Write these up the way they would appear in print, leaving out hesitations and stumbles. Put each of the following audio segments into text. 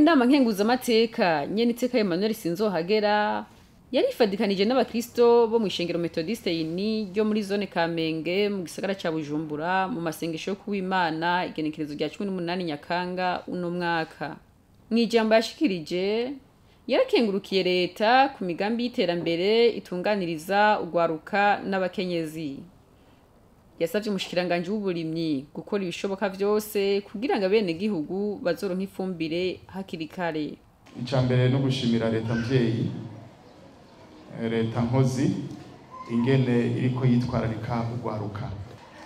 Inama nkenguzamateka Nyeniteka Emmanuel Sinzohagera yarifadikanije n'abakristo bo mu ishengero Methodiste yini ryo muri zone Kamenge mu gisagara ca Bujumbura mu masengesho yo kuwimana igenekerezo rya 18 Nyakanga uno mwaka. Mw'ijambo yashikirije yarakengurukiye leta ku migambi y'iterambere itunganiriza ugwaruka n'abakenyezi. Yasavye umushikiranganji w'uburimyi gukora ibishoboka vyose kugira ngo abenegihugu bazoronke ifumbire hakiri kare. Ica mbere no gushimira leta mvyeyi, leta nkozi, ingene iriko yitwararika ugwaruka,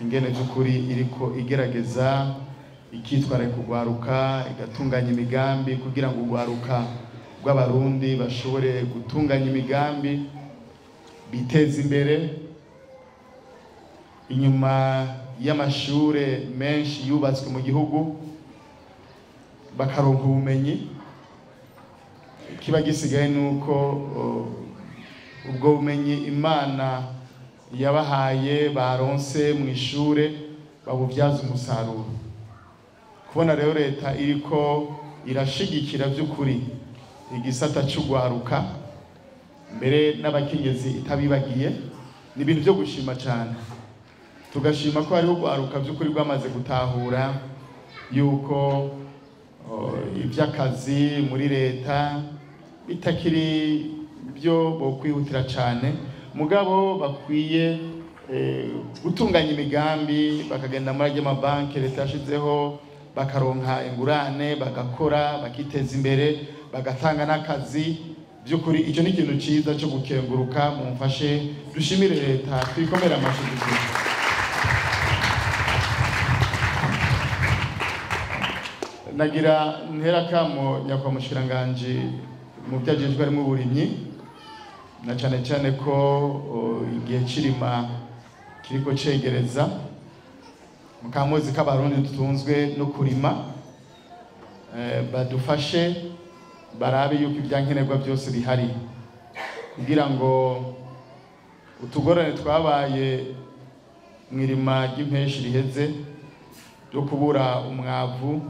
ingene by'ukuri iriko igerageza ikitwararika ugwaruka, igatunganya imigambi kugira ngo ugwaruka rw'abarundi bashobore gutunganya imigambi biteza imbere. Inyuma y'amashure menshi yubatswe mu gihugu bakaronka ubumenyi, kiba gisigaye nuko ubwo bumenyi Imana yabahaye baronse mu ishure babubyaza umusaruro. Kubona rero leta iriko irashigikira by'ukuri igisata c'ugwaruka mbere n'abakenyezi itabibagiye, ni ibintu byo gushima cyane. Tugashima ko hariho ugwaruka by'ukuri rwamaze gutahura yuko iby'akazi muri leta bitakiri byo bokwihutira cyane, mugabo bakwiye gutunganya imigambi, bakagenda muri ajya amabanki leta yashizeho, bakaronka ingurane, bagakora, bakiteza imbere, bagatanga n'akazi. By'ukuri icyo ni ikintu cyiza cyo gukenguruka. Mumfashe dushimire leta, twikomere amashyi. Nagira ntera kamo nyakwa mushikiranganje mu byagejwe harimo uburimyi, na cyane cyane ko igihe cirima kiriko cegereza, mukamuzi k'abarundi dutunzwe no kurima, badufashe barabe yuko ibyankenerwa byose bihari kugira ngo utugorane twabaye mwirima ry'impeshi riheze ryo kubura umwavu,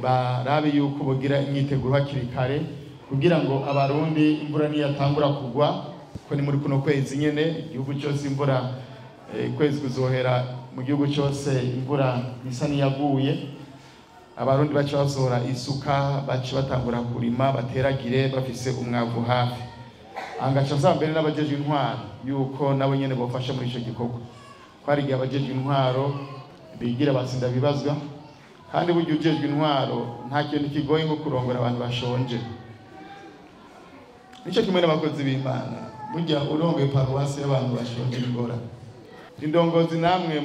barabe yuko bogira imyiteguro hakiri kare kugira ngo abarundi imvura niyatangura kugwa, ko ni muri kuno kwezi nyene igihugu cyose imvura kwezi kuzohera mu gihugu cyose imvura isa niyaguye, abarundi baca basohora isuka, baca batangura kurima, bateragire bafise umwavu hafi. Angaca nsaba mbere n'abajeje intwaro yuko nabo nyene bofasha muri ico gikorwa, ko hari igihe abajeje intwaro bigira batsinda bibazwa, kandi burya ujejwe intwaro nta kintu kigoye nko kurongora abantu bashonje. Nico kimwe n'abakozi b'Imana, burya urongoye paruwasi y'abantu bashonje ingora. Indongozi namwe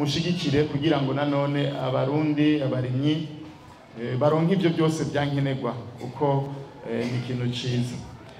mushigikire kugira ngo nanone abarundi abarimyi baronke ivyo byose byankenerwa, kuko ni ikintu ciza.